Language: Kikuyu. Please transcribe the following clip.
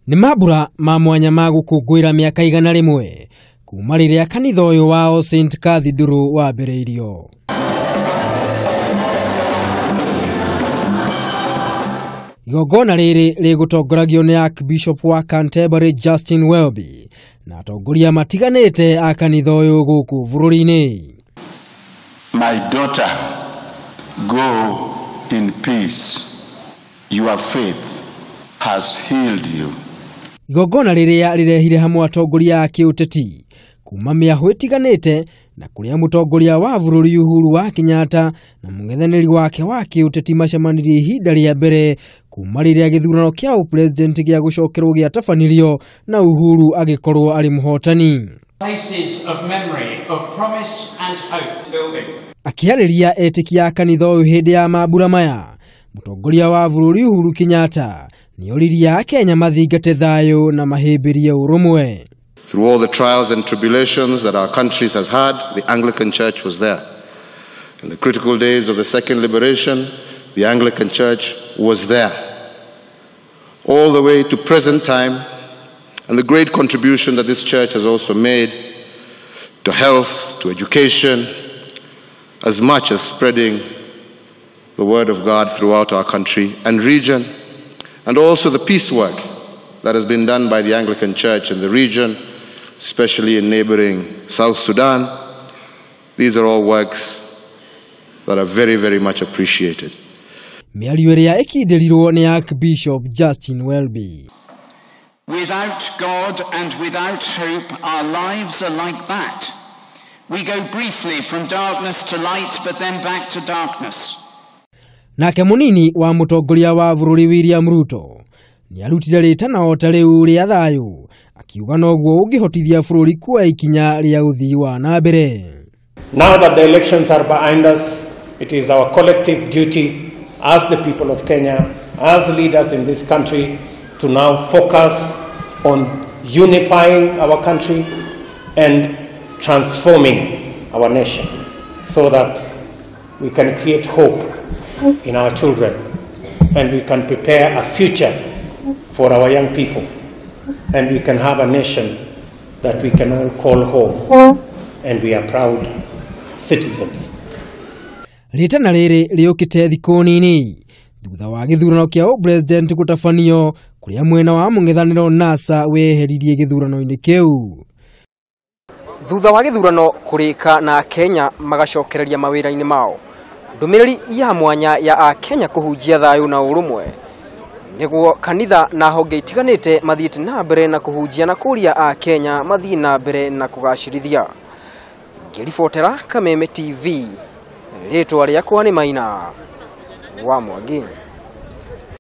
Nĩ mambura ma mwanya ma gũkũngũĩra mĩaka 100 kuma rĩrĩa kanitha ũyũ wa St Cathedral wambĩrĩirio. Igongona rĩrĩ rĩgũtongoragio nĩ Archbishop wa Canterbury Justin Welby na atongoria matiganĩte a kanitha ũyũ gũkũ bũrũri-inĩ. My daughter, go in peace. Your faith has healed you. Igongona rĩrĩa rĩrehire hamwe atongoria a kĩũteti kuma mĩahũ ĩtiganĩte na kũrĩa mũtongoria wa bũrũri Uhuru wa Kenyatta na mũng'ethanĩri wake wa kĩũteti macemanirie ihinda rĩa mbere kuma rĩrĩa gĩthurano kĩa ũpresident gĩa gũcokerwo gĩatabanirio na Uhuru agĩkorwo arĩ mũhotani. Akĩarĩria etĩkia a kanitha ũyũ hĩndĩ ya mambura maya, mũtongoria wa bũrũri Uhuru Kenyatta nĩoririe Akenya mathingate thayũ na mahĩmbĩrie ũrũmwe. Through all the trials and tribulations that our country has had, the Anglican Church was there. In the critical days of the Second Liberation, the Anglican Church was there. All the way to present time, and the great contribution that this church has also made to health, to education, as much as spreading the word of God throughout our country and region, and also the peace work that has been done by the Anglican Church in the region, especially in neighboring South Sudan. These are all works that are very, very much appreciated. Mĩario ĩrĩa ĩkindĩrirwo nĩ Archbishop Justin Welby. Without God and without hope, our lives are like that. We go briefly from darkness to light, but then back to darkness. Nake munini wa mũtongoria wa bũrũri William Ruto nĩarutire rĩtana o ta rĩu rĩa thayũ, akiuga noguo ũngĩhotithia bũrũri kuoya ikinya rĩa ũthii wa na mbere. Now that the elections are behind us, it is our collective duty as the people of Kenya, as leaders in this country, to now focus on unifying our country and transforming our nation so that we can create hope in our children and we can prepare a future for our young people and we can have a nation that we can all call home and we are proud citizens. Rĩtana rĩrĩ rĩũkĩte thikũ nini thutha wa gĩthurano kĩa ũpresident gũtabanio kũrĩa mwena wa mũng'ethanĩro NASA weheririe gĩthurano-inĩ kĩu. Thutha wa gĩthurano kũrĩka na Kenya magacokereria mawĩra-inĩ mao, ndũmĩrĩri ya mwanya ya Akenya kũhunjia thayũ na ũrũmwe nĩguo kanitha na honge itiganĩte mathiĩte na mbere na kũhunjia na kũria Akenya mathiĩ na mbere na kũgacĩrithia. Ngĩribotera Kameme TV, rĩtwa rĩakwa nĩ Maina wa Mwangi.